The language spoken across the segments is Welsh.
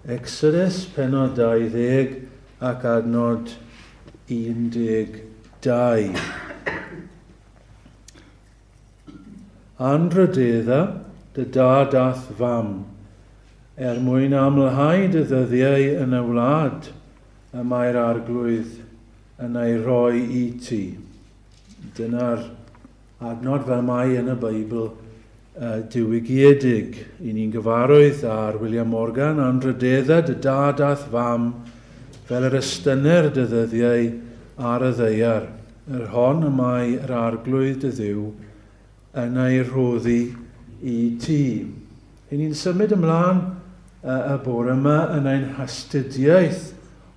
Exodus penod 20 ac adnod 12. Anrhydedda dy dad a'th fam, er mwyn amlhau dy ddyddiau yn y wlad y mae'r Arglwydd yn ei rhoi i ti. Dyna'r adnod fel mae yn y Beibl uh, diwygiedig. I ni'n gyfarwydd ar William Morgan, anrhydedda dy dad a'th fam, fel yr estyner dy ddyddiau ar y ddaear, yr hon y mae yr Arglwydd dy Dduw yn ei rhoddi i ti. I ni'n symud ymlaen y bore yma yn ein hastudiaeth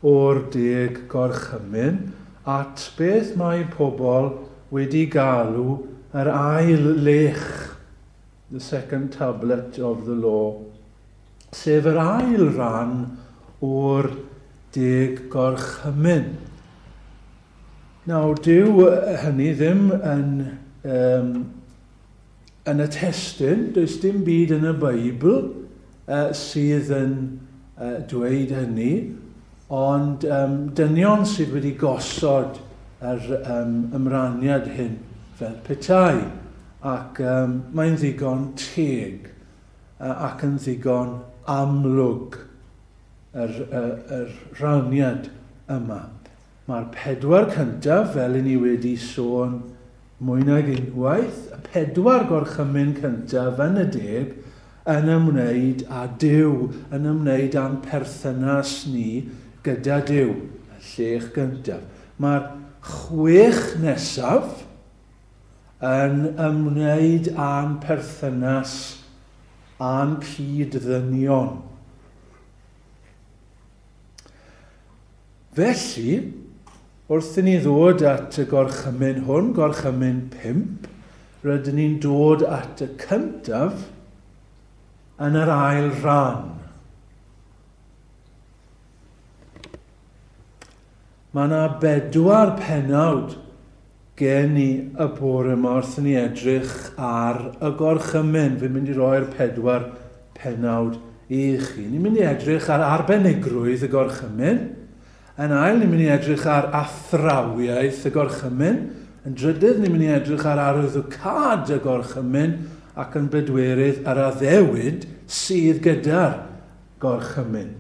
o'r Deg Gorchymyn at beth mae pobl wedi galw yr ail lech, the second tablet of the law, sef yr ail ran o'r Deg Gorchymyn. Nawr, dyw hynny ddim yn, um, yn y testun, does dim byd yn y Beibl uh, sydd yn uh, dweud hynny, ond um, dynion sydd wedi gosod yr um, ymraniad hyn fel petai, ac um, mae'n ddigon teg uh, ac yn ddigon amlwg yr, uh, yr rhaniad yma. Mae'r pedwar cyntaf, fel i ni wedi sôn mwy nag unwaith, y pedwar gorchymyn cyntaf yn y deg yn ymwneud â Duw, yn ymwneud â'n perthynas ni gyda Duw, y llech gyntaf. Mae'r chwech nesaf yn ymwneud â'n perthynas â'n cyd-ddynion. Felly, wrth i ni ddod at y gorchymyn hwn, gorchymyn 5, rydyn ni'n dod at y cyntaf yn yr ail ran. Mae yna bedwar pennawd gen i y bore yma wrth i ni edrych ar y gorchymyn. Fi'n mynd i roi'r pedwar pennawd i chi. Ni'n mynd i edrych ar arbenigrwydd y gorchymyn. Yn ail, ni'n mynd i edrych ar athrawiaeth y gorchymyn. Yn drydydd, ni'n mynd i edrych ar arwyddocâd y gorchymyn. Ac yn bedwerydd, yr addewid sydd gyda'r gorchymyn.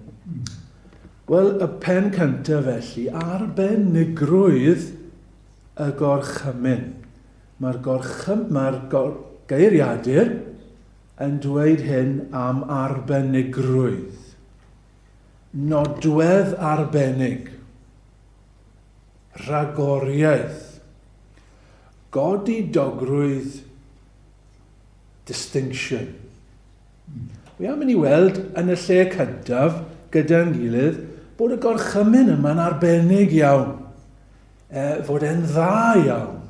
Wel, y pen cyntaf felly, arbenigrwydd y gorchymyn. Mae'r gorchym, mae'r gor, geiriadur yn dweud hyn am arbenigrwydd. Nodwedd arbennig. Rhagoriaeth. Godidogrwydd distinction. Wi am i ni weld yn y lle cyntaf gyda'n gilydd bod y gorchymyn yma'n arbennig iawn. E, fod e'n dda iawn.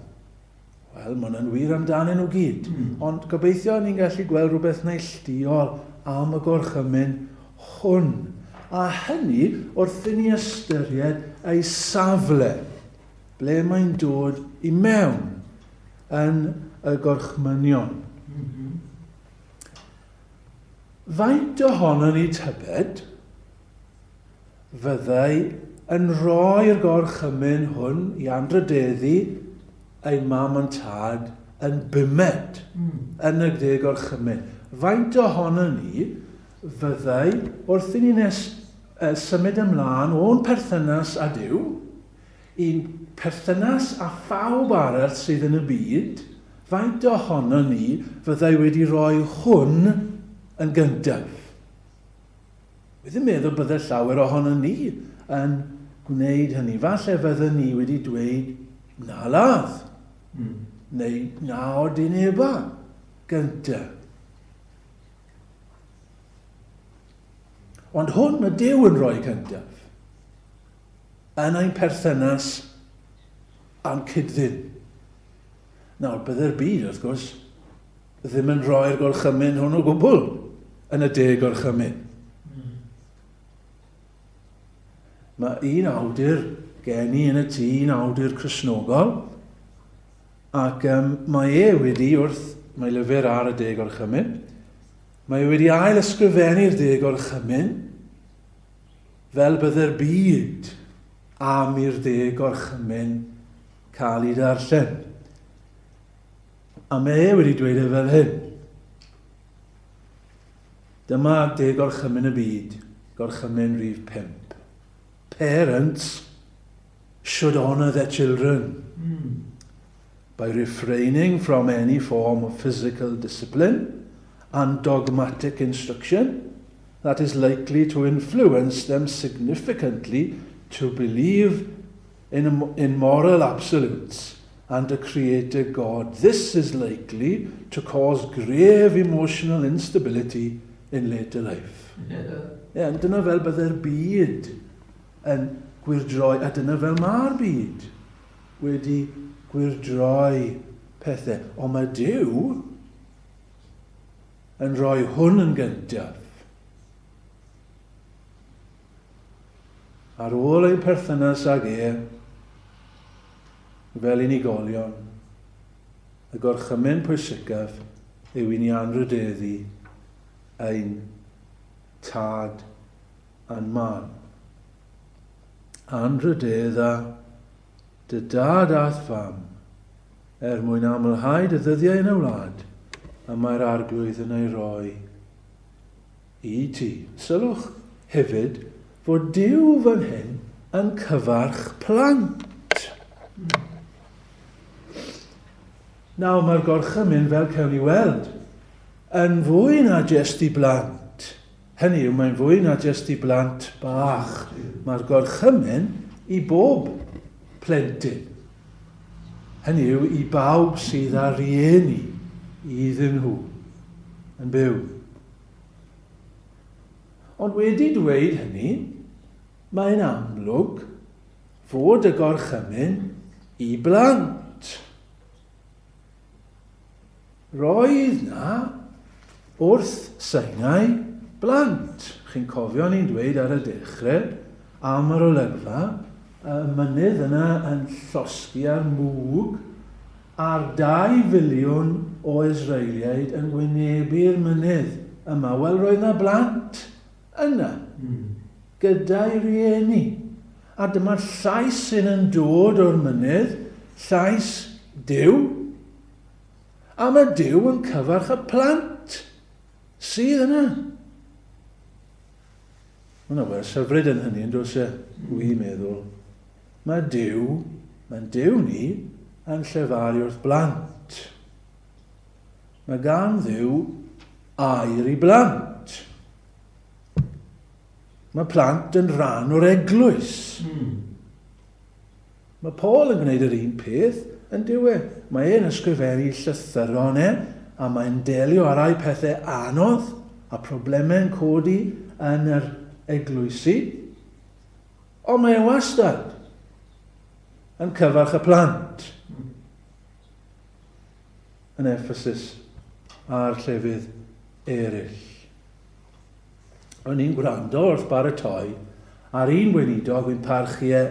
Wel, mae hwnna'n wir amdanyn nhw gyd. Mm. Ond gobeithio ni'n gallu gweld rhywbeth neilltuol am y gorchymyn hwn. A hynny wrth i ni ystyried ei safle, ble mae'n dod i mewn yn y gorchmynion. Mm -hmm. Faint ohonon ni tybed fyddai yn rhoi'r gorchymyn hwn i anrhydeddu ein mam a'n tad yn bumed mm. yn y deg gorchymyn? Faint ohonon ni fyddai wrth i ni nes uh, symud ymlaen o'n perthynas â Duw, i'n perthynas â phawb arall sydd yn y byd, faint ohonon ni fyddai wedi rhoi hwn yn gyntaf? Wi ddim meddwl bydde llawer ohonon ni yn gwneud hynny. Falle fydden ni wedi dweud na ladd, mm. neu na odineba gyntaf. Ond hwn mae Duw yn rhoi cyntaf. Yn ein perthynas â'n cyd-ddyn. Nawr, bydde'r byd, wrth gwrs, ddim yn rhoi'r gorchymyn hwn o gwbl yn y deg gorchymyn. Mae un awdur gen i yn y tŷ, un awdur Cristnogol, ac um, mae e wedi wrth, mae lyfr ar y deg orchymyn, mae e wedi ail ysgrifennu'r deg orchymyn. fel bydde'r byd am i'r deg gorchymyn cael ei darllen. A mae e wedi dweud e fel hyn. Dyma deg gorchymyn y byd, gorchymyn rhif 5. Parents should honour their children by refraining from any form of physical discipline and dogmatic instruction that is likely to influence them significantly to believe in, in moral absolutes and a creator God. This is likely to cause grave emotional instability in later life. Ie, yeah, dyna fel bydde'r byd yn gwyrdroi, a dyna fel mae'r byd wedi gwyrdroi pethau. Ond mae Duw yn rhoi hwn yn gyntaf. Ar ôl ein perthynas ag e, fel unigolion, y gorchymyn pwysicaf yw i ni anrhydeddu ein tad a'n mam. Anrhydedda dy dad a'th fam, er mwyn amlhau dy ddyddiau yn y wlad y mae'r Arglwydd yn ei roi i ti. Sylwch hefyd fod Duw fan hyn yn cyfarch plant. Nawr mae'r gorchymyn, fel cewn ni weld, yn fwy na jest i blant. Hynny yw, mae'n fwy na jyst i blant bach. Mae'r gorchymyn i bob plentyn. Hynny yw, i bawb sydd â rieni iddyn nhw yn byw. Ond wedi dweud hynny, mae'n amlwg fod y gorchymyn i blant. Roedd 'na wrth Sinai blant. Chi'n cofio ni'n dweud ar y dechrau am yr olygfa, y mynydd yna yn llosgi ar mwg, a'r 2 filiwn o Israeliaid yn wynebu'r mynydd yma. Wel, roedd 'na blant yna, gyda'i rieni. A dyma'r llais sy'n yn dod o'r mynydd, llais Duw. A mae Duw yn cyfarch y plant sydd yna. Mae yna wers hyfryd yn hynny, yn does e? Wi'n meddwl. Mae Duw, mae'n Duw ni, yn llefaru wrth blant. Mae gan Dduw air i blant. Mae plant yn rhan o'r eglwys. Mae Paul yn gwneud yr un peth, yn dyw e? Mae e'n ysgrifennu llythyron e, a mae'n delio â rai pethau anodd a problemau'n codi yn yr eglwysi. Ond mae e wastad yn cyfarch y plant yn Ephesus a'r llefydd eraill. O'n i'n gwrando wrth baratoi ar un weinidog wy'n parchu e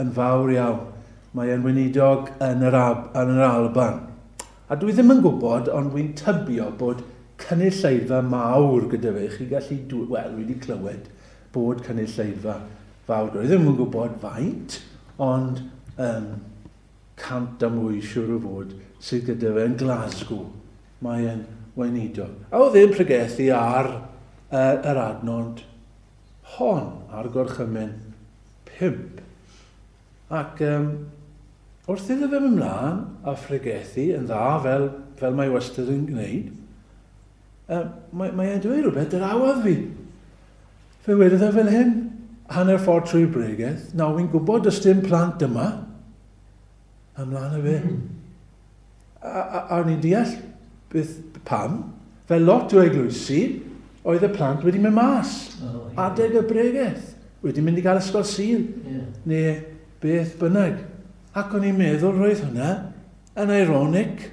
yn fawr iawn. Mae e'n weinidog yn yr, Ab, yn yr Alban. A dwi ddim yn gwybod, ond wy'n tybio bod cynulleidfa mawr gyda fe. Chi'n gallu, wel, dwi wedi clywed bod cynulleidfa fawr. Dwi ddim yn gwybod faint, ond 100 a mwy siwr o fod sydd gyda fe yn Glasgow. Mae e'n weinidog. A oedd e'n pregethu ar uh, yr adnod hon, ar gorchymyn 5. Ac um, wrth iddo fe mynd mlaen a phregethu yn dda fel, fel mae wastad yn gwneud, uh, mae, mae e'n dweud rhywbeth drawodd fi. Fe wedodd e fel hyn, hanner ffordd trwy'r bregeth, nawr wy'n gwybod does dim plant yma. A mlaen â fe. A, a, a o'n i'n deall beth, pam. Fel lot o eglwysi, oedd y plant wedi mynd mas. Oh, yeah. Adeg y bregeth. Wedi mynd i gael ysgol Sul. Yeah. Neu beth bynnag. Ac o'n i'n meddwl roedd hwnna yn ironic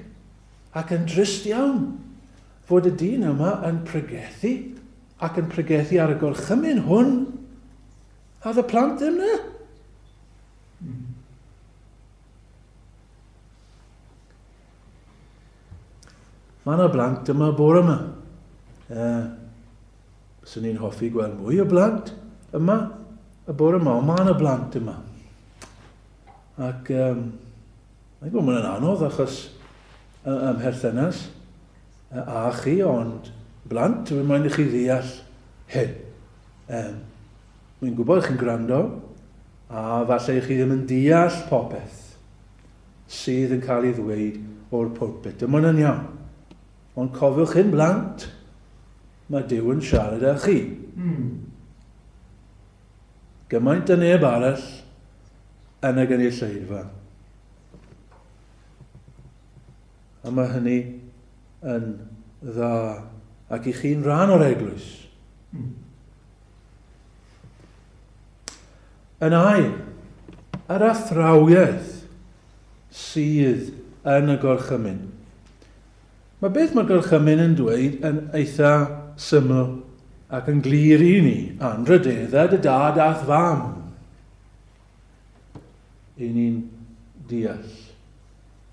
ac yn drist iawn fod y dyn yma yn pregethu ac yn pregethu ar y gorchymyn hwn a oedd y plant ddim na. Mae yna blant yma bore yma. Swn i'n hoffi gweld mwy o blant yma. y bore yma, ond mae yna blant yma. Ac um, mae'n gwybod mae'n anodd achos ym mherthynas a chi, ond blant, dwi'n moyn i chi ddeall hyn. Um, Dwi'n gwybod chi'n gwrando, a falle chi ddim yn deall popeth sydd yn cael ei ddweud o'r pulpit. Dyma hwnna'n iawn. Ond cofiwch hyn, blant, mae Duw yn siarad â chi. Gymaint â neb arall yn y gynulleidfa. A mae hynny yn dda. Ac i chi'n rhan o'r eglwys. Yn ail, yr athrawiaeth sydd yn y gorchymyn. Mae beth mae'r gorchymyn yn dweud yn eitha syml ac yn glir i ni. Anrhydedda dy dad a'th fam. I ni'n deall.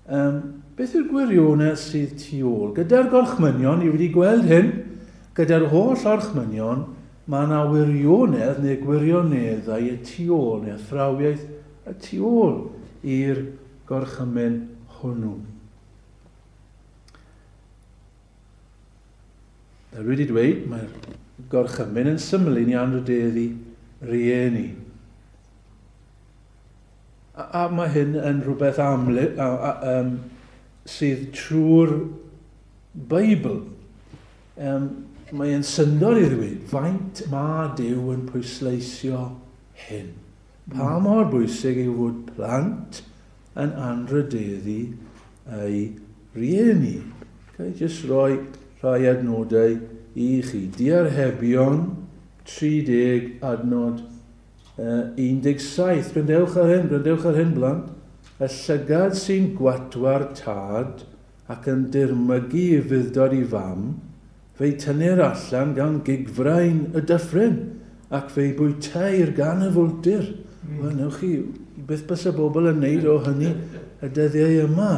Um, beth yw'r gwirionedd sydd tu ôl? Gyda'r gorchmynion, ni wedi gweld hyn, gyda'r holl orchmynion, mae yna wirionedd neu gwirioneddau y tu ôl, neu athrawiaeth y tu ôl i'r gorchymyn hwnnw. Fel wedi dweud, mae'r gorchymyn yn syml i ni anrhydeddu rieni. A, a mae hyn yn rhywbeth aml, a, a, um, sydd trwy'r Beibl. Um, mae'n syndod i ddweud faint mae Duw yn pwysleisio hyn. Pa hmm. mor bwysig yw fod plant yn anrhydeddu ei rieni. Ga i jyst roi rhai adnodau i chi. Diarhebion 30 adnod 17. Gwrandewch ar hyn, gwrandewch ar hyn, blant. Y llygad sy'n gwatwar tad ac yn dirmygu ufudd-dod i fam, fe'i tynnir allan gan gigfrain y dyffryn, ac fe'i bwyteir gan y fwltur. Mm. Wel, newch chi, beth bysa bobl yn neud o hynny y dyddiau yma,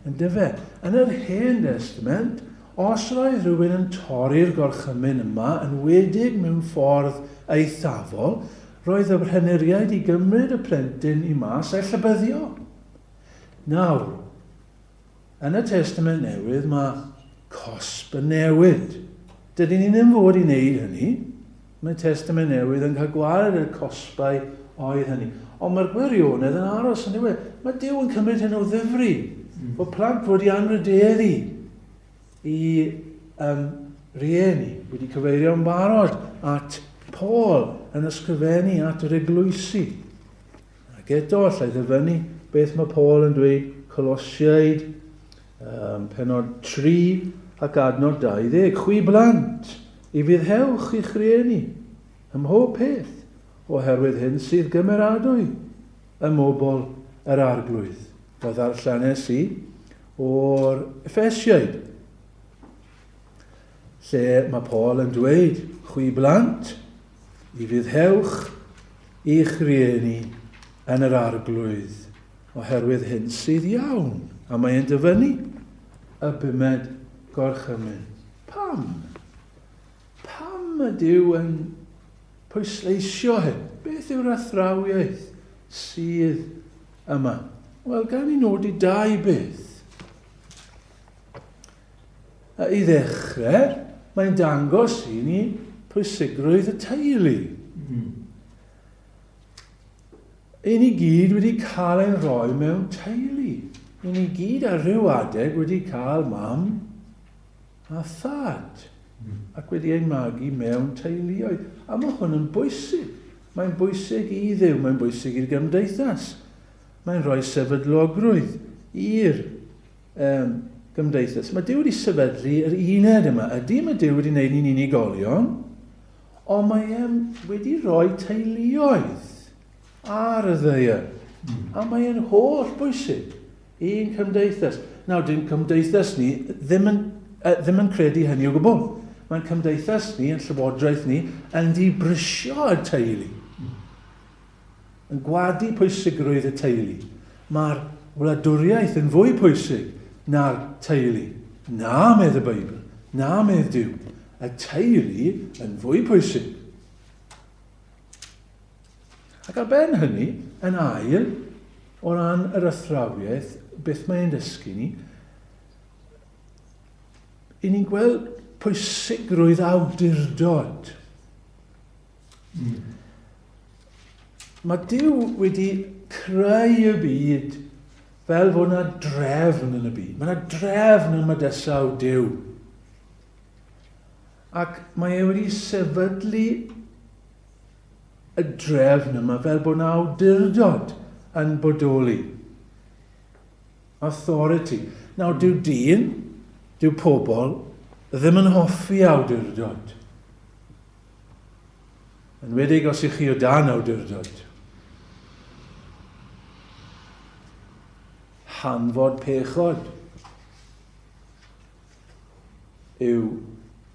yn dyfe? Yn yr Hen Destament, Os roedd rhywun yn torri'r gorchymyn yma, yn wedig mewn ffordd eithafol, roedd y rhenuriaid i gymryd y plentyn i mas a'i llybyddio. Nawr, yn y Testament Newydd mae cosb yn newid. Dydyn ni ddim fod i wneud hynny. Mae Testament Newydd yn cael gwared y cosbau oedd hynny. Ond mae'r gwirionedd yn aros yn diwedd. Mae Duw yn cymryd hyn o ddifri. Bod plant fod i anrhydeddu i um, rieni. Wedi cyfeirio'n barod at Paul yn ysgrifennu at yr eglwysi. Ac eto, allai ddyfynnu beth mae Paul yn dweud Colosiaid um, penod 3 ac adnod 20. Chwi blant, i fuddhewch i'ch rhieni ym mhob peth, oherwydd hyn sydd gymeradwy ym mobl yr Arglwydd. Fe ddarllenes i o'r Effesiaid, lle mae Paul yn dweud, chwi blant, i fuddhewch i'ch rhieni yn yr Arglwydd, oherwydd hyn sydd iawn. A mae e'n dyfynnu y bumed gorchymyn. Pam? Pam mae Duw yn pwysleisio hyn? Beth yw'r athrawiaeth sydd yma? Wel, gan i nodi dau beth. I ddechrau, mae'n dangos i ni pwysigrwydd y teulu. Mm. I ni gyd wedi cael ein rhoi mewn teulu. I ni gyd ar rhyw adeg wedi cael mam a thad ac wedi ein magu mewn teuluoedd. A mae hwn yn bwysig. Mae'n bwysig i Dduw, mae'n bwysig i'r gymdeithas. Mae'n rhoi sefydlogrwydd i'r um, gymdeithas. Mae Duw wedi sefydlu yr uned yma. Ydy, mae Duw wedi gwneud ni'n unigolion, Ond mae e wedi rhoi teuluoedd ar y ddaear. Mm. A mae e'n holl bwysig i'n cymdeithas. Nawr, dyn cymdeithas ni ddim yn, ddim yn credu hynny o gwbl. Mae'n cymdeithas ni, yn llywodraeth ni, yn dibrisio y teulu. Yn gwadu pwysigrwydd y teulu. Mae'r wladwriaeth yn fwy pwysig na'r teulu. Na, medd y Beibl. Na, medd Duw. Y teulu yn fwy pwysig. Ac ar ben hynny, yn ail, o ran yr athrawiaeth, beth mae'n dysgu ni, i ni'n gweld pwysigrwydd awdurdod. Mae Duw wedi creu y byd fel fod yna drefn yn y byd. Mae yna drefn yn mydysawd Duw. Ac mae e wedi sefydlu y drefn yma fel bod yna awdurdod yn bodoli. Authority. Nawr, dyw dyn, dyw pobl, ddim yn hoffi awdurdod. Enwedig os ych chi o dan awdurdod. Hanfod pechod yw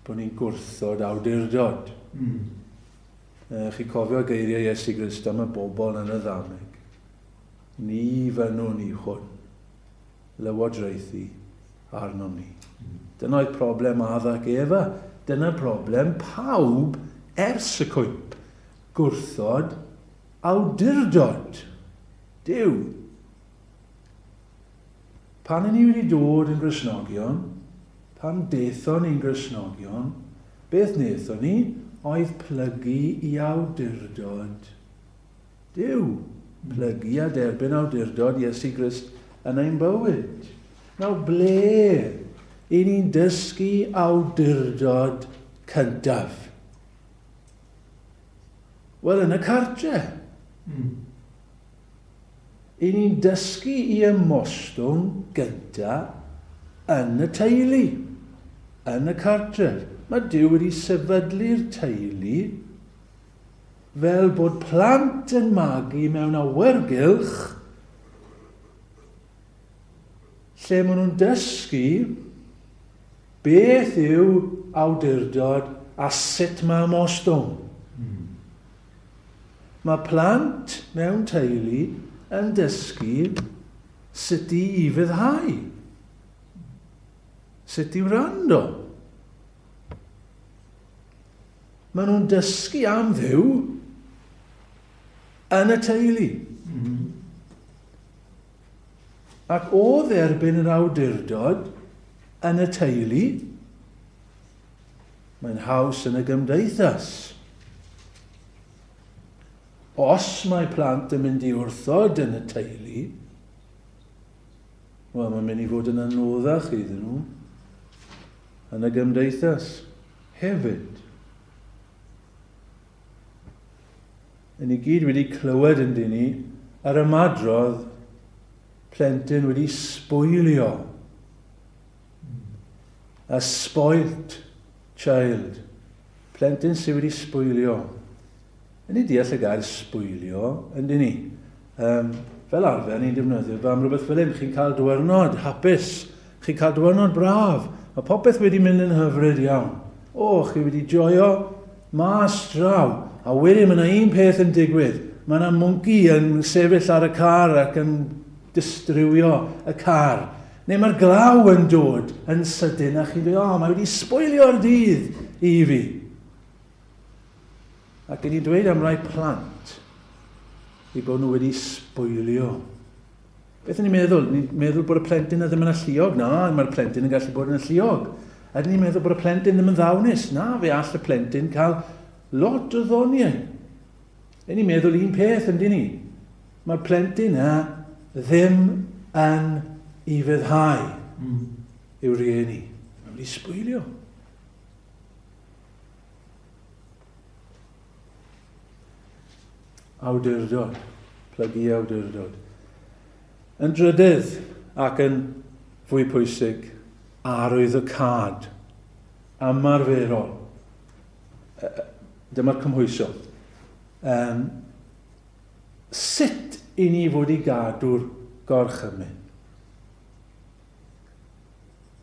bod ni'n gwrthod awdurdod. Mm. E, chi cofio geiriau Iesu Grist am y bobl yn y ddameg. Ni fynnwn i hwn lywodraethu arnom ni. Dyna oedd problem Adda ac Efa. Dyna problem pawb ers y cwymp. Gwrthod awdurdod Duw. Pan 'y ni wedi dod yn Gristnogion, pan daethon ni'n Gristnogion, beth wnaethon ni oedd plygu i awdurdod Duw. Plygu a derbyn awdurdod Iesu Grist yn ein bywyd. Nawr, ble i ni'n dysgu awdurdod cyntaf? Wel, yn y cartre. Mm. I ni'n dysgu i ymostwng gynta yn y teulu, yn y cartref. Mae Duw wedi sefydlu'r teulu fel bod plant yn magu mewn awyrgylch lle maen nhw'n dysgu beth yw awdurdod a sut mae ymostwng. Mae plant mewn teulu yn dysgu sut i ufuddhau, sut i wrando. Maen nhw'n dysgu am Dduw yn y teulu. Mm -hmm. Ac o dderbyn yr awdurdod yn y teulu, Mae'n haws yn y gymdeithas. Os mae plant yn mynd i wrthod yn y teulu, wel, mae'n mynd i fod yn anoddach iddyn nhw yn y gymdeithas hefyd. Yn ni gyd wedi clywed yn dyn ni yr ymadrodd plentyn wedi sbwylio. A spoilt child. Plentyn sydd wedi sbwylio. Yn ni deall y gair sbwylio, yn dyn ni? Um, fel arfer, ni'n defnyddio fe am rhywbeth fel hyn. Chi'n cael dwyrnod hapus. Chi'n cael dwyrnod braf. Mae popeth wedi mynd yn hyfryd iawn. O, chi wedi joio mas draw. A wedyn mae yna un peth yn digwydd. Mae yna mwnci yn sefyll ar y car ac yn distrywio y car. Neu mae'r glaw yn dod yn sydyn a chi'n dweud, o, mae wedi sbwylio'r dydd i fi. Ac yn ni'n dweud am rai plant i bod nhw wedi sbwylio. Beth yn ni'n meddwl? Ni'n meddwl bod y plentyn ddim yn alluog? Na, mae'r plentyn yn gallu bod yn alluog. Ydyn ni'n meddwl bod y plentyn ddim yn ddawnus? Na, fe all y plentyn cael lot o ddoniau. Yn ni'n meddwl un peth, yndyn ni? Mae'r plentyn yna ddim yn ufuddhau mm. i'w rieni. Mae wedi sbwylio. Awdurdod. Plygu awdurdod. Yn drydydd, ac yn fwy pwysig, arwydd y cad. Ymarferol. Dyma'r cymhwyso. Um, sut i ni fod i gadw'r gorchymyn?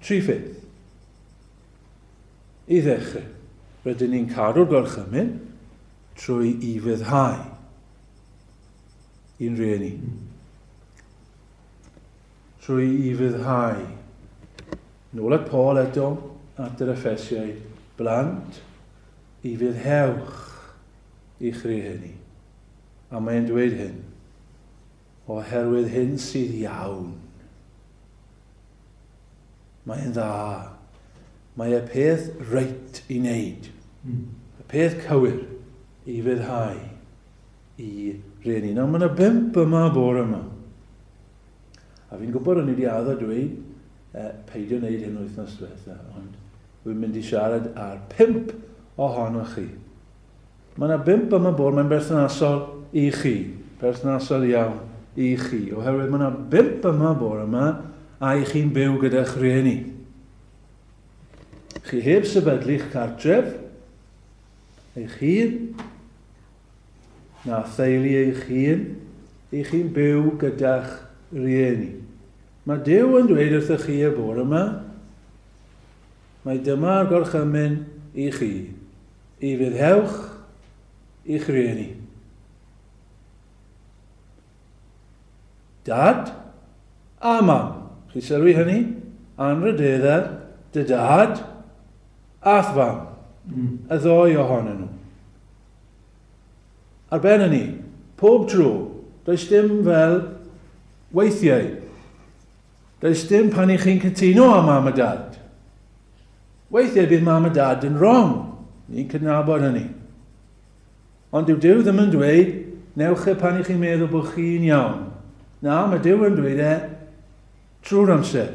Tri pheth. I ddechrau, rydyn ni'n cadw'r gorchymyn trwy i fyddhau i'n rhieni. Trwy i fyddhau. Nôl at Paul eto, at yr Effesiaid, blant, i fyddhewch i'ch rhieni. A mae'n dweud hyn, oherwydd hyn sydd iawn. Mae'n dda. Mae y peth reit i wneud. Y peth cywir i fyddhau i rieni. Nawr mae yna bimp yma bore yma. A fi'n gwybod o'n i wedi addo dweud eh, peidio wneud hyn wythnos diwetha, ond wy'n mynd i siarad ar pimp ohonoch chi. Mae yna bump yma bore, mae'n berthnasol i chi. Perthnasol iawn i chi. Oherwydd mae yna bump yma bore yma a i chi'n byw gyda'ch rhieni. Chi heb sefydlu'ch cartref, eich hun, na theulu eich hun, i chi'n byw gyda'ch rhieni. Mae Duw yn dweud wrthych chi y bore yma, mae dyma'r gorchymyn i chi. Ufuddhewch i'ch rhieni. Dad a mam. Chi sylwi hynny? Anrhydedda dy dad a'th fam. Mm. Y ddoi ohonyn nhw. Ar ben hynny, pob tro, does dim fel weithiau. Does dim pan i chi'n cytuno â mam a dad. Weithiau bydd mam a dad yn wrong. Ni'n cydnabod hynny. Ond dyw Duw ddim yn dweud, newch e pan i chi'n meddwl bod chi'n iawn. Na, mae Duw yn dweud e trwy'r amser.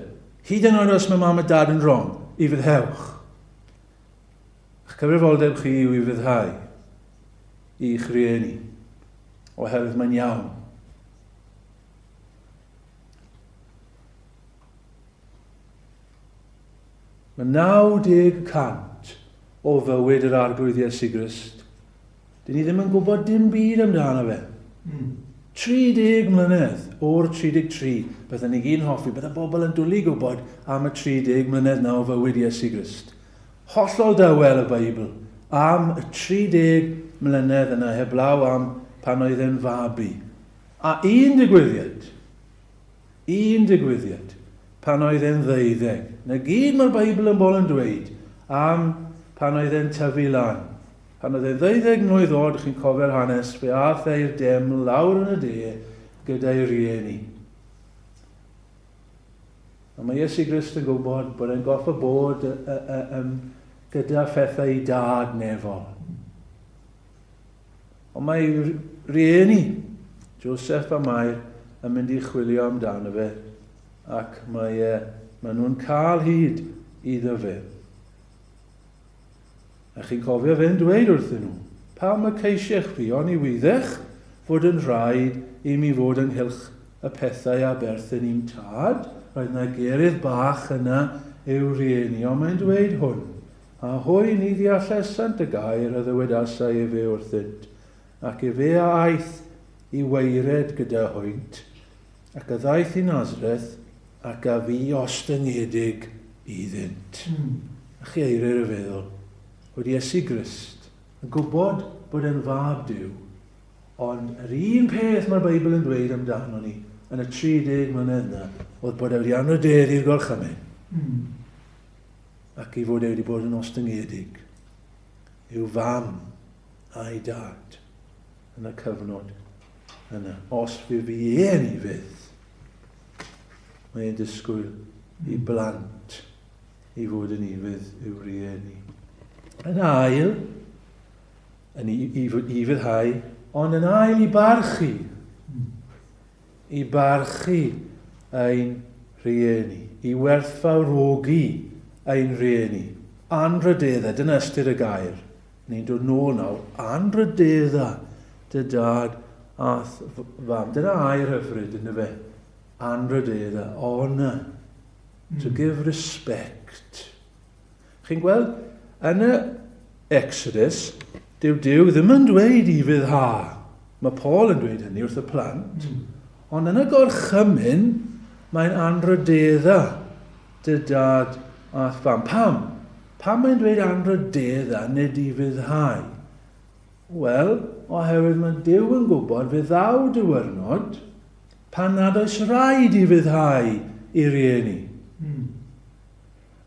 Hyd yn oed os mae mam a dad yn wrong, i fyddhewch. Eich cyfrifoldeb chi yw i fyddhau i'ch rhieni, oherwydd mae'n iawn. Mae 90 y cant o fywyd yr Arglwydd Iesu Grist. Dyn ni ddim yn gwybod dim byd amdano fe. 30 mlynedd o'r 33, bydden ni gyd yn hoffi, bydde bobl yn dwlu gwybod am y 30 mlynedd na o fywyd Iesu Grist. Hollol dawel y Beibl am y 30 mlynedd yna heblaw am pan oedd e'n fabi. A un digwyddiad, Un digwyddiad, pan oedd e'n ddeuddeg. Na gyd mae'r Beibl yn bol yn dweud am pan oedd e'n tyfu lan. Pan oedd e'n ddeuddeg mlwydd oed, chi'n cofio'r hanes, fe aeth e i'r deml lawr yn y de gyda'i rieni. A mae Iesu Grist yn gwybod bod e'n goffa bod gyda phethau i dad nefol. Ond mae rieni, Joseph a Mair, yn mynd i chwilio amdano fe, ac mae, e, mae nhw'n cael hyd iddo fe. A chi'n cofio fe'n dweud wrthyn nhw, pam y ceisiech fi, oni wyddech fod yn rhaid i mi fod ynghylch y pethau a berthyn i'm tad? Roedd yna gerydd bach yna i'w rieni, ond mae'n dweud hwn, A hwy ni ddeallesant y gair a ddywedasai efe wrthynt, ac efe a aeth i waered gyda hwynt, ac a ddaeth i Nazareth, ac a fu ostyngedig iddynt. Mm. A chi eiriau rhyfeddol, oedd Iesu Grist yn gwybod bod e'n fab Duw, ond yr un peth mae'r Beibl yn dweud amdano ni yn y 30 mlynedd yna, oedd bod e wedi anrhydeddu'r gorchymyn. Mm. ac ei fod e wedi bod yn ostyngedig i'w fam a'i dad yn y cyfnod yna. Os fe fi e'n i fydd, mae'n disgwyl i hmm. blant i fod yn ufudd i'w rieni. Yn ail, yn i, i, i fyddhau, ond yn ail i barchu. Hmm. I barchu ein rhieni, i werthfawrogi ein rhieni. Anrhydedda, dyna ystyr y gair. Ni'n dod nôl nawr. Anrhydedda dy dad a'th fam. Dyna air hyfryd, ynddo fe? Anrhydedda, honour. To give respect. Chi'n gweld, yn y Exodus, dyw Duw ddim yn dweud i fyddha. Mae Paul yn dweud hynny wrth y plant. Mm. Ond yn y gorchymyn, mae'n anrhydedda dy dad a'th fam. Pam? Pam mae'n dweud anrhydedda nid i fyddhau? Wel, oherwydd mae Duw yn gwybod fe ddaw diwrnod pan nad oes rhaid i fyddhau i rieni. Mm.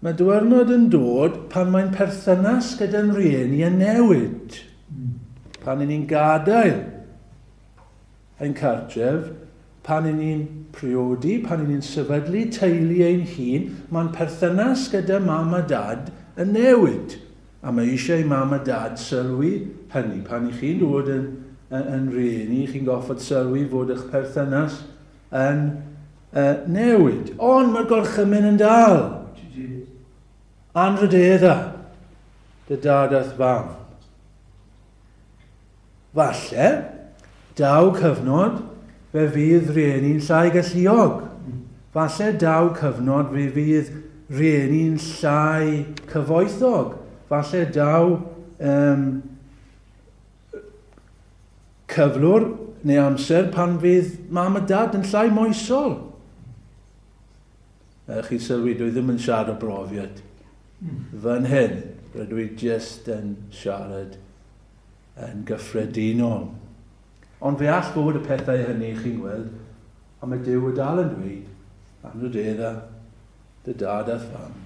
Mae diwrnod yn dod pan mae'n perthynas gyda'n rhieni yn newid. Pan i ni'n gadael ein cartref, pan 'y ni'n priodi, pan 'y ni'n sefydlu teulu ein hun, mae'n perthynas gyda mam a dad yn newid. A mae eisiau i mam a dad sylwi hynny. Pan 'y chi'n dod yn, yn, yn rieni, chi'n goffod sylwi fod eich perthynas yn uh, newid. Ond mae'r gorchymyn yn dal. Anrhydedda dy dad a'th fam. Falle, daw cyfnod fe fydd rhieni'n llai galluog. Falle daw cyfnod fe fydd rhieni'n llai cyfoethog. Falle daw um, cyflwr neu amser pan fydd mam a dad yn llai moesol. Chi'n sylwi, dwi ddim yn siarad o brofiad. Fan hyn, rydw i jyst yn siarad yn gyffredinol. Ond fe all fod y pethau hynny, chi'n gweld, a mae Duw y dal yn dweud, anrhydedda dy dad a'th fam.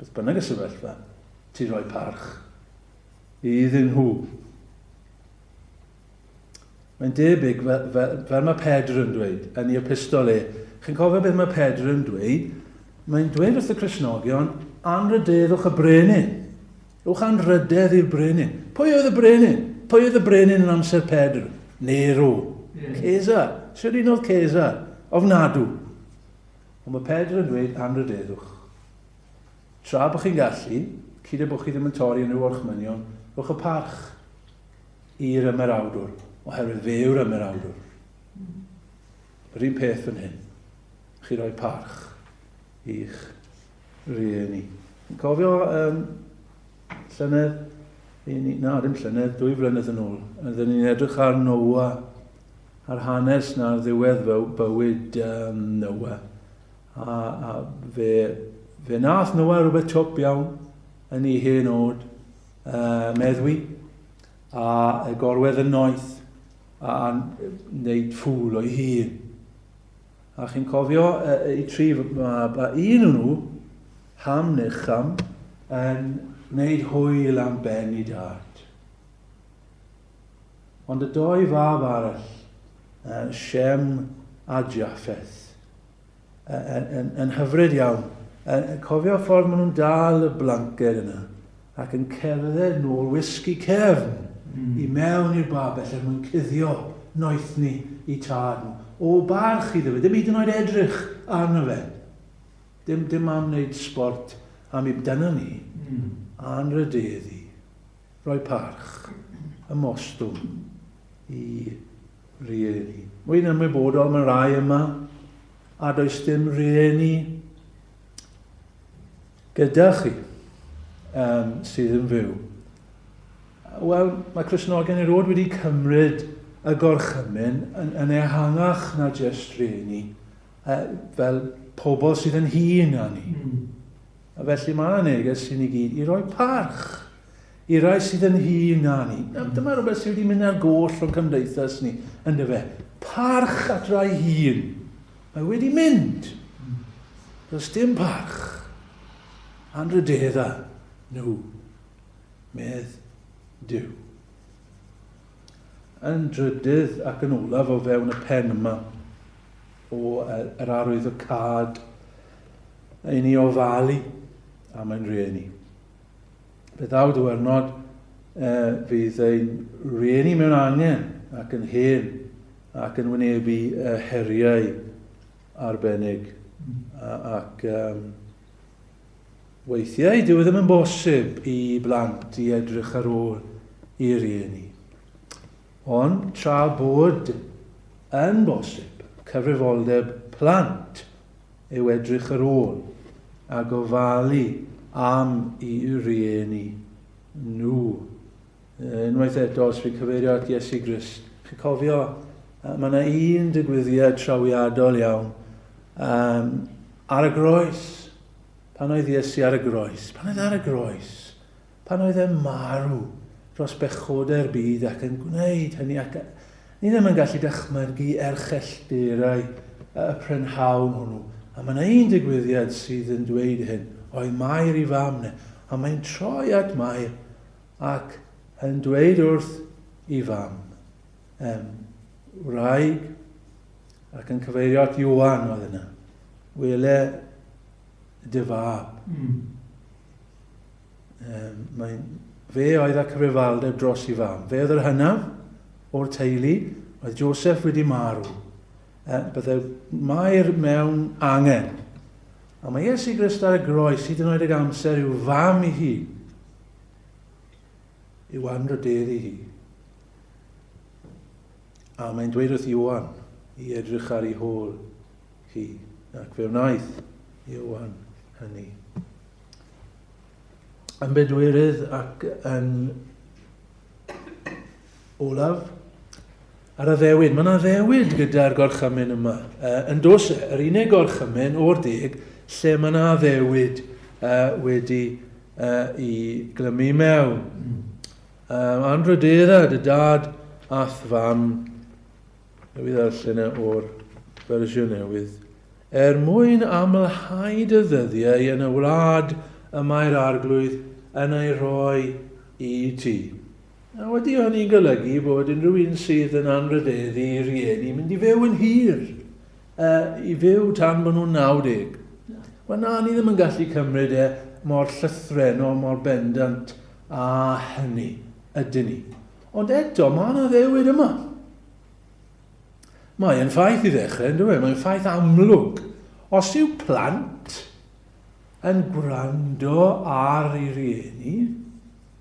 Beth bynnag y sefyllfa, ti'n rhoi parch iddyn nhw. Mae'n debyg, fel, fel, fel mae Pedr yn dweud yn ei epistol e. Chi'n cofio beth mae Pedr yn dweud? Mae'n dweud wrth y Cristnogion, anrhydeddwch y brenin. Rhowch anrhydedd i'r brenin. Pwy oedd y brenin? Pwy oedd y brenin yn amser Pedr? Nero. Yeah. Caesar. Sut un oedd Caesar? Ofnadw. Ond mae Pedr yn dweud anrhydeddwch. Tra bod chi'n gallu, cyd bod chi ddim yn torri unrhyw orchmynion, rhowch y parch i'r ymerawdwr, oherwydd fe yw'r ymerawdwr. Yr un peth fan hyn. Chi roi parch i'ch rieni. Yn cofio um, llynedd, ni, na, ddim llynedd, dwy flynedd yn ôl, oedden ni'n edrych ar Noah, ar hanes na ar ddiwedd bywyd um, Noah. A, a fe, fe nath Noah rhywbeth twp iawn yn ei hen oed, uh, meddwi, a, a gorwedd yn noeth, a, a wneud ffŵl o'i hun. A chi'n cofio eu tri mab, a un o'n nhw, Ham neu Cham, yn gwneud hwyl am ben i dad. Ond y doi fab arall, Shem a Japheth, yn, yn, yn hyfryd iawn. Cofio ffordd maen nhw'n dal y blanced yna ac yn cerdded nôl wisgi cefn mm. i mewn i'r babell er mwyn cuddio noethni i tad nhw. O barch iddo fe, dim hyd yn oed edrych arno fe. Dim, dim am wneud sport am i dyna ni, mm. anrhydeddu, rhoi parch, ymostwng i rieni. Wy'n ymwybodol mae rai yma a does dim rieni gyda chi um, sydd yn fyw. Wel, mae Cristnogion erioed wedi cymryd y gorchymyn yn, yn ehangach na jyst rhieni, uh, fel pobl sydd yn hŷn na ni. Mm. A felly mae yna neges i ni gyd i roi parch i rai sydd yn hŷn na ni. Mm. Dyma rhywbeth sydd wedi mynd ar goll o'n cymdeithas ni, yn dyfe. Parch at rai hŷn. Mae wedi mynd. Does dim parch. Anrhydedda nhw, medd Duw. Yn drydydd ac yn olaf o fewn y pen yma o yr arwyddocâd i ni ofalu am ein rhieni. Fe ddaw diwrnod fydd ein rhieni mewn angen ac yn hen ac yn wynebu heriau arbennig. Ac um, weithiau dyw e ddim yn bosib i blant i edrych ar ôl i rieni. Ond tra bod yn bosib, cyfrifoldeb plant yw edrych ar ôl a gofalu am eu rhieni nhw. Unwaith eto, os fi'n cyfeirio at Iesu Grist, chi'n cofio, mae yna un digwyddiad trawiadol iawn um, ar y groes. Pan oedd Iesu ar y groes? Pan oedd ar y groes? Pan oedd e'n marw dros bechodau'r byd ac yn gwneud hynny ac ni ddim yn gallu dychmygu erchyllterau y prynhawn hwnnw. A mae yna un digwyddiad sydd yn dweud hyn, oedd Mair i fam ne, a mae'n troi at Mair ac yn dweud wrth i fam, um, wraig ac yn cyfeirio at Ioan oedd yna. Wele dy fab. Um, mae'n, fe oedd â cyfrifoldeb dros i fam. Fe oedd yr hynaf o'r teulu, oedd Joseph wedi marw. E, bydde Mair mewn angen. A mae Iesu Grist ar y groes hyd yn oed ag amser i'w fam i hi. I'w anrhydedd i hi. A mae'n dweud wrth Ioan i edrych ar ei hôl hi. Ac fe wnaeth Ioan hynny. Yn bedwerydd ac yn olaf, ar addewid. Mae'n addewid gyda'r gorchymyn yma. Uh, yn dos, e, yr unig gorchymyn o'r deg lle mae yna addewid uh, wedi uh, i glymu mewn. Um, anrhydedda dy dad a'th fam. Newydd ddarllen e o'r fersiwn newydd. Er mwyn amlhau dy ddyddiau yn y wlad y mae'r Arglwydd yn ei rhoi i ti. A wedi hynny'n golygu bod unrhyw un sydd yn anrhydeddu i rieni mynd i fyw yn hir, uh, i fyw tan bod nhw'n 90. Wel na, ni ddim yn gallu cymryd e mor llythrennol, mor bendant a hynny, ydyn ni. Ond eto, mae yna ddewid yma. Mae yn ffaith i ddechrau, yn dweud, mae'n ffaith amlwg. Os yw plant yn gwrando ar ei rieni,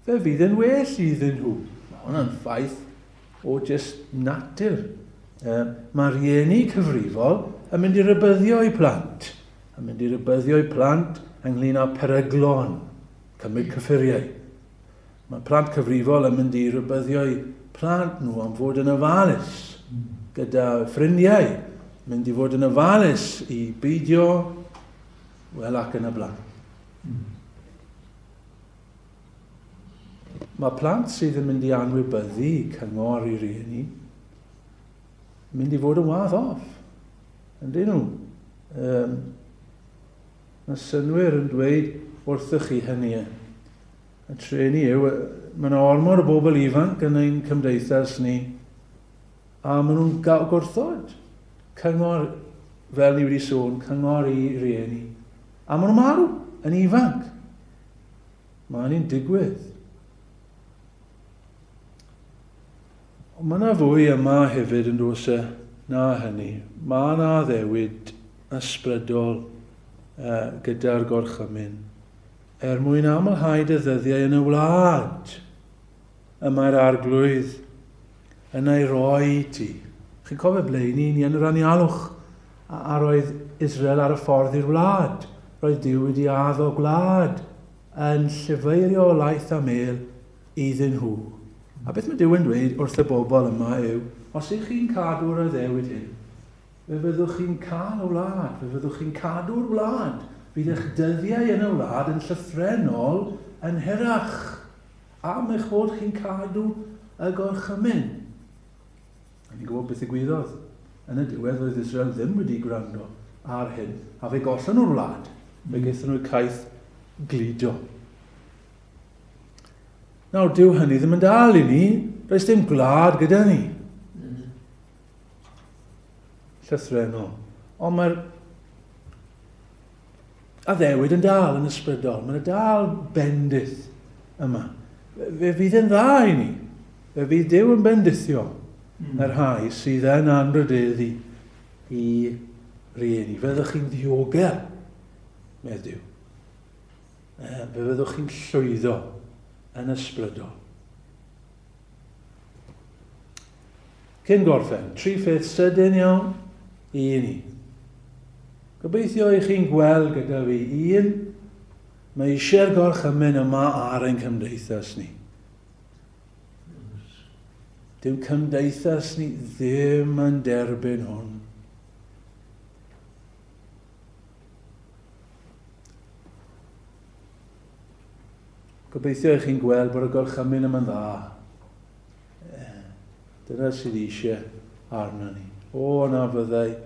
fe fydd yn well iddyn nhw. Mae hwnna'n ffaith o just natur. Mae rhieni cyfrifol yn mynd i rybyddio eu plant, yn mynd i rybyddio eu plant ynglyn â peryglon cymryd cyffuriau. Mae plant cyfrifol yn mynd i rybyddio eu plant nhw am fod yn ofalus gyda ffrindiau, mynd i fod yn ofalus i beidio, wel ac yn y blaen. Mae plant sydd yn mynd i anwybyddu cyngor i rieni yn mynd i fod yn wath off. Yndyn nhw? Um, mae synwyr yn dweud wrthych chi hynny. Y treni yw, mae yna ormod o bobl ifanc yn ein cymdeithas ni a maen nhw'n gwrthod cyngor, fel ni wedi sôn, cyngor i rieni. A maen nhw'n marw yn ifanc. Mae hynny'n digwydd. Ond mae yna fwy yma hefyd yn does e na hynny. Mae yna addewid ysbrydol uh, gyda'r gorchymyn. Er mwyn amlhau dy ddyddiau yn y wlad y mae'r arglwydd yn ei roi i ti. Chi'n cofio ble i ni, ni yn yr anialwch, a, a roedd Israel ar y ffordd i'r wlad. Roedd Duw wedi addo gwlad yn llifeirio o laeth a mêl iddyn nhw. A beth mae Duw yn dweud wrth y bobl yma yw, os ych chi'n cadw'r addewid hyn, fe fyddwch chi'n cael y wlad, fe fyddwch chi'n cadw'r wlad, fydd eich dyddiau yn y wlad yn llythrennol yn hirach. Am eich bod chi'n cadw y gorchymyn. A ni'n gwybod beth ddigwyddodd. Yn y diwedd, roedd Israel ddim wedi gwrando ar hyn, a fe gollon nhw'r wlad. Fe gaethon nhw'u caeth gludo. Nawr, dyw hynny ddim yn dal i ni. Does dim gwlad gyda ni. Llythrennol. Ond mae'r addewid yn dal yn ysbrydol. Mae'n dal bendith yma. Fe fydd yn dda i ni. Fe fydd Duw yn bendithio y rhai sydd yn anrhydeddu i rieni. Fyddwch chi'n ddiogel, medd Duw. Fe fyddwch chi'n llwyddo yn ysbrydol. Cyn gorffen, tri pheth sydyn iawn i ni. Gobeithio i chi'n gweld gyda fi un, mae eisiau'r gorchymyn yma ar ein cymdeithas ni. Dyw cymdeithas ni ddim yn derbyn hwn. Gobeithio i chi'n gweld bod y gorchymyn yma'n dda. Dyna sydd eisiau arno ni. O, na fyddai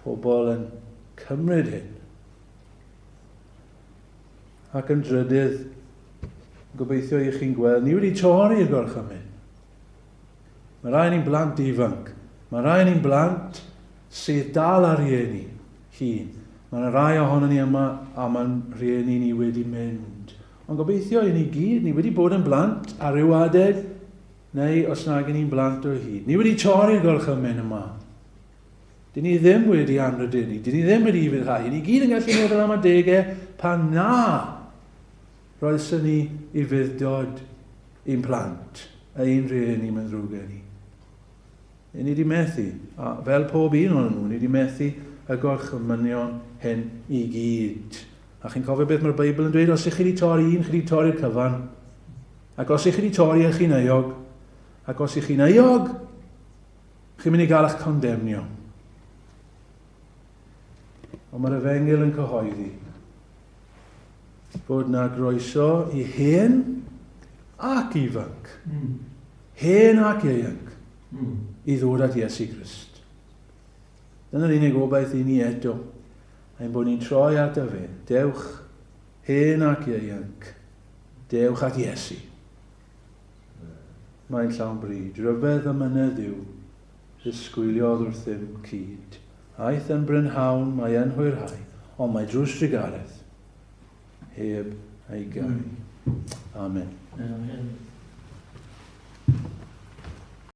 pobl yn cymryd hyn. Ac yn drydydd, gobeithio i chi'n gweld, ni wedi torri'r gorchymyn. Mae rhai ni'n blant ifanc. Mae rhai ni'n blant sydd dal ar rieni hun. Mae yna rai ohono ni yma a mae'n rhieni ni wedi mynd. Ond gobeithio i ni gyd, ni wedi bod yn blant ar ryw adeg, neu os nag ni'n blant o hyd. Ni wedi torri'r gorchymyn yma. Dyn ni ddim wedi anrhydeddu, dyn ni ddim wedi ufuddhau. Ni gyd yn gallu meddwl am adegau pan na roeson ni ufudd-dod i'n plant, a ein rhieni, mae'n ddrwg gen i. Ni wedi methu, a fel pob un o'n nhw, ni wedi methu y gorchymynion hyn i gyd. A chi'n cofio beth mae'r Beibl yn dweud? Os ych chi wedi torri un, chi wedi torri'r cyfan. Ac os ych chi wedi torri, ych chi'n euog. Ac os ych chi'n euog, Chi'n mynd i gael eich condemnio. Ond mae'r efengyl yn cyhoeddi fod na groeso i hen ac ifanc, hen ac ieuanc, i ddod at Iesu Grist. Dyna'r unig obaith i ni eto, ein bod ni'n troi ato fe. Dewch, hen ac ieuanc, dewch at Iesu. Mae'n llawn bryd. Rhyfedd y mynedd yw, ddisgwyliodd wrthym cyd. Aeth yn brynhawn, mae yn hwyrhau, ond mae drws drugaredd heb ei gau. Amen. Amen.